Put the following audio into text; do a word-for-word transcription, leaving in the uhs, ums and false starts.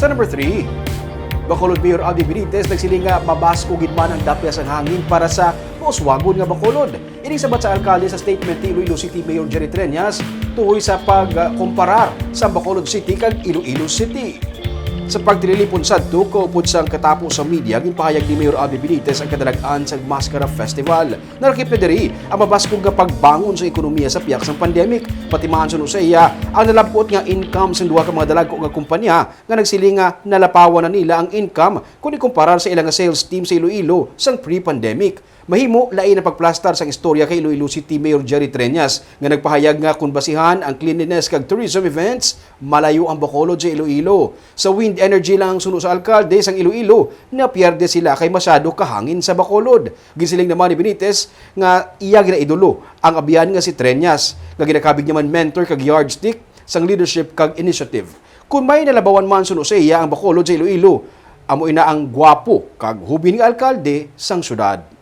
Sa number three, Bacolod Mayor Alvin Benitez nagsiling nga mabaskog gid man ang dapya sang hangin para sa mauswagon nga Bacolod. Ini sabat sa alkalde sa statement ni Iloilo City Mayor Jerry Treñas tuhoy sa pagkomparar sa Bacolod City kag Iloilo City. Sa pagtililipon sadto kaupod sang katapo sa media, ginpahayag ni Mayor Alvin Benitez ang kadalag-an sang Mascara Festival. Nalakip na diri ang mabaskog nga pagbangon sa ekonomiya sa pihak sang pandemic. Pati man suno sa iya ang nalab-ot nga income sang duha ka mga dalagko nga kumpanya nga nagsiling nga nalapawan na nila ang income kon ikumparar sa ila nga sales team sa Iloilo sang pre-pandemic. Mahimo lain ang pagplastar sang istorya kay Iloilo City Mayor Jerry Treñas nga nagpahayag nga kon basihan ang cleanliness kag tourism events, malayo ang Bacolod sa Iloilo. Sa wind energy lang ang suno sa alkalde sang Iloilo, napierde sila kay masyado kahangin sa Bacolod. Ginsiling naman ni Benitez nga iya ginaidolo ang abyan nga si Treñas, nga ginakabig niya man mentor kag yardstick sang leadership kag initiative. Kon may nalabawan man suno sa iya ang Bacolod sa Iloilo, amo ina ang gwapo kag hubin nga alkalde sang syudad.